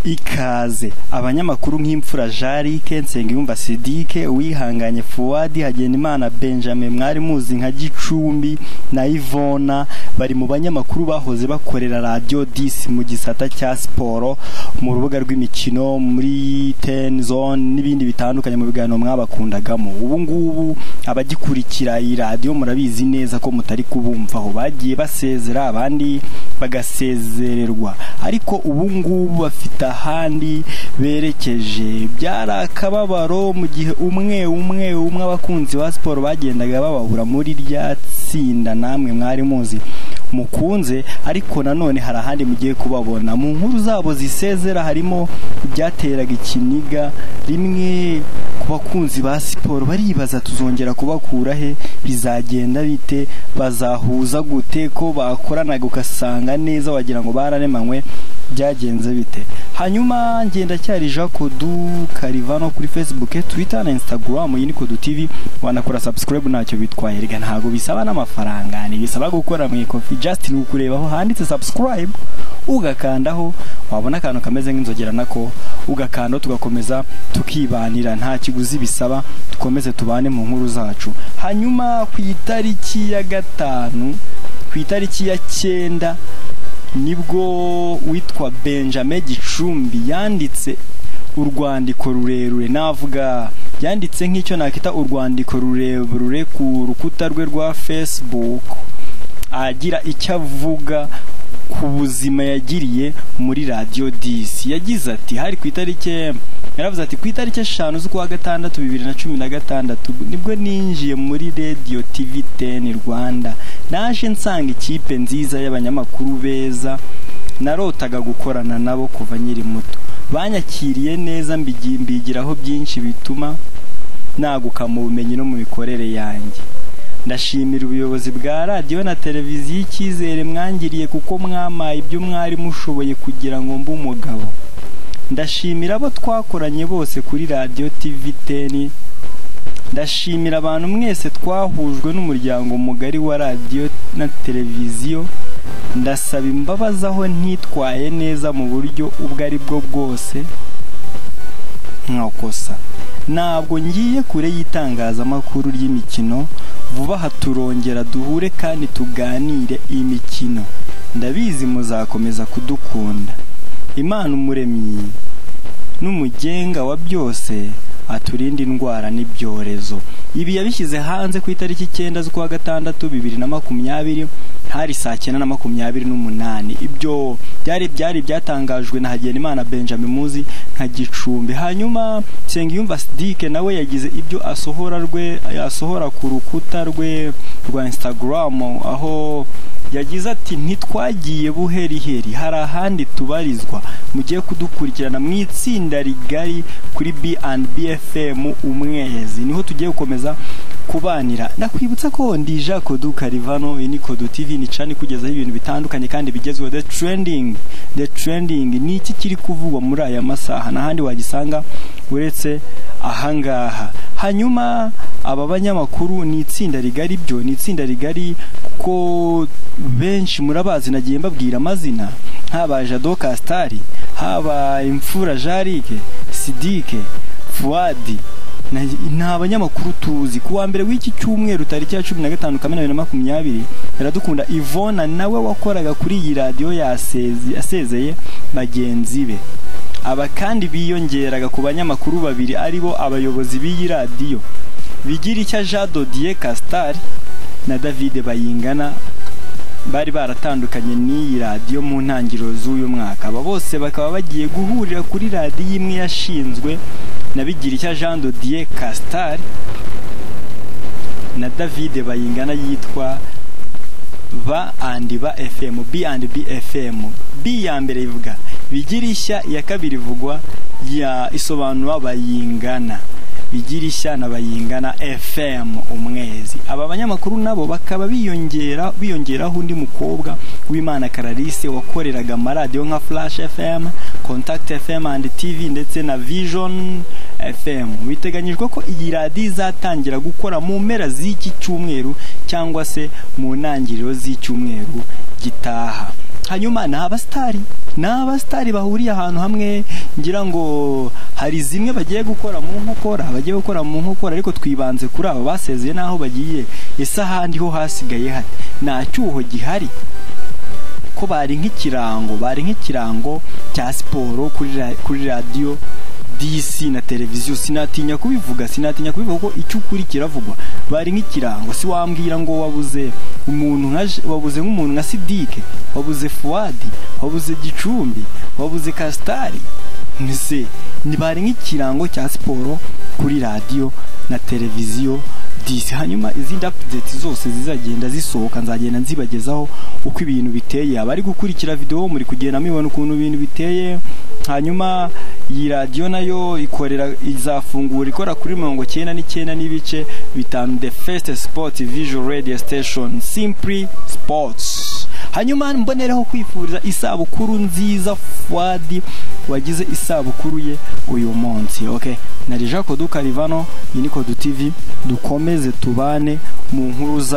Ikaze abanyamakuru nk'Imfura Jarike, Nsengiyumva Sidike, Uwihanganye Fuwadi, Hagenimana Benjamin mwari muzi nka Gicumbi na Ivona, bari mu banyamakuru bahoze bakorera Radio 10 mu gisata cya siporo, mu rubuga rw'imikino, muri Ten Zone n'ibindi bitandukanye mu biganiro mwabakundagamo. Ubu ngubu abagikurikira iyi radiyo murabizi neza ko mutari kubumvaho, bagiye basezera abandi bagasezererwa, ariko ubu ngubu bafite ahandi berekeje. Byari akababaro mu gihe umwe umwe umwe abakunzi ba siporo bagendaga bababura muri rya tsinda namwe mwari muzi mukunze, ariko nanone hari ahandi mugiye kubabona. Mu nkuru zabo zisezera harimo ibyateraga ikiniga rimwe ku bakunzi ba siporo, baribaza tuzongera kubakura he, bizagenda bite, bazahuza gute ko bakoranaga ugasanga neza wagira ngo bararemanywe, byagenze bite? Hanyuma ngendacyari Jean Kodu Karivano kuri Facebook, Twitter na Instagram. Iyi ni Kodu TV, wanakora subscribe ntacyo bitwaye, rega ntago bisaba n'amafaranga, ntibisaba gukora mu ikofi, just ni ukureba aho handitse subscribe ugakandaho, wabona akantu kameze nk'inzogera nako ugakanda, tugakomeza tukibanira, nta kiguzi bisaba, dukomeze tubane mu nkuru zacu. Hanyuma ku itariki ya 5, ku itariki ya 9 nibwo witwa Benjamin Gicumbi yanditse urwandiko rurerure, navuga yanditse nk'icyo nakita urwandiko rurerure ku rukuta rwe rwa Facebook, agira icyo avuga ku buzima yagiriye muri Radio 10. Yagize ati hari ku itariki, yaravuze ati ku itariki 5 z'ukwa gatandatu 2016 nibwo ninjiye muri Radio TV 10 Rwanda. Naje nsanga ikipe nziza y'abanyamakuru beza narotaga gukorana nabo kuva nkiri muto. Banyakiriye neza, mbigiraho byinshi bituma naguka mu bumenyi no mu mikorere yanjye. Ndashimira ubuyobozi bwa radiyo na televiziyo icyizere mwangiriye, kuko mwamaye ibyo mwari mushoboye kugira ngo mbe umugabo. Ndashimira abo twakoranye bose kuri Radio TV 10. Ndashimira abantu mwese twahujwe n'umuryango mugari wa radiyo na televiziyo. Ndasaba imbabazi aho ntitwaye neza mu buryo ubwo ari bwo bwose nkakosa. Ntabwo ngiye kure y'itangazamakuru ry'imikino, vuba aha turongera duhure kandi tuganire imikino. Ndabizi muzakomeza kudukunda. Imana umuremyi n'umugenga wa byose aturinde indwara n'ibyorezo. Ibi yabishyize hanze ku itariki 9 z'ukwa gatandatu 2020, hari saa 9:28. Ibyo byari byatangajwe na Hagenimana Benjamin muzi nka Gicumbi. Hanyuma Nsengiyumva Sidike nawe yagize ibyo asohora ku rukuta rwe rwa Instagram, aho yagize ati ntitwagiye buheriheri, hari ahandi tubarizwa, mugiye kudukurikirana mu itsinda rigari kuri B&B FM Umwezi, niho tugiye gukomeza kubanira. Ndakwibutsa ko ndi Jean Kodu Karivano, iyi ni Kodu TV, ni cani kugezaho ibintu bitandukanye kandi bigezweho. The trending ni iki kiri kuvugwa muri aya masaha, n'ahandi wagisanga uretse ahangaha. Hanyuma aba banyamakuru ni itsinda rigari, byo ni itsinda rigari kuko benshi murabazi, nagiye mbabwira amazina, haba Jado Castari, haba Imfura Jarike, Sidike, Fuadi, ni abanyamakuru tuzi. Ku wa mbere w'iki cyumweru tariki ya 15 Kamena 2020, Iradukunda Ivona nawe wakoraga kuri iyi radiyo yasezeye bagenzi be. Aba kandi biyongeraga ku banyamakuru babiri aribo abayobozi b'iyi radiyo, Bigiricya Jean Dodier Castari na David Bayingana, bari baratandukanye n'iyi radiyo mu ntangiriro z'uyu mwaka. Aba bose bakaba bagiye guhurira kuri radiyo imwe yashinzwe na Bigiricya Jean Dodier Castari na David Bayingana yitwa B&B FM, B&B FM. B ya mbere ivuga Bigirishya, iya kabiri ivugwa ya isobanura Bayingana, Bigirishya na Bayingana FM Umwezi. Aba banyamakuru nabo bakaba biyongeraho undi mukobwa w'Imana Clarisse wakoreraga amaradiyo nka Flash FM, Contact FM and TV ndetse na Vision FM. Biteganyijwe ko iyi radiyo izatangira gukora mu mpera z'iki cyumweru cyangwa se mu ntangiriro z'icyumweru gitaha. Hanyuma ni abasitari bahuriye ahantu hamwe. Ngira ngo hari zimwe bagiye gukora mu nkokora, bagiye gukora mu nkokora, ariko twibanze kuri aba basezeye n'aho bagiye. Ese ahandi ho hasigaye hate? Nta cyuho gihari? Ko bari nk'ikirango, bari nk'ikirango cya siporo kuri radiyo DC na televiziyo. Sinatinya kubivuga ko icyo ukuri kiravugwa. Bari nk'ikirango. Si wambwira ngo wabuze umuntu nka wabuze nk'umuntu nka Sidike, wabuze Fuadi, wabuze Gicumbi, wabuze Kasitari. Mbese ni bari nk'ikirango cya siporo kuri radiyo na televiziyo DC. Hanyuma izindi update zose zizagenda zisohoka, nzagenda nzibagezaho uko ibintu biteye. Abari gukurikira video muri kugenda mubibona ukuntu ibintu biteye. Hanyuma iyi radiyo nayo ikorera, izafungura ikora kuri 99.5, the first sport visual radio station, simply sports. Hanyuma mbonereho kwifuriza isabukuru nziza Fuadi wagize isabukuru ye uyu munsi. Okay, na Jean Kodu Karivano, iyi ni Kodu TV. Dukomeze tubane mu nkuru za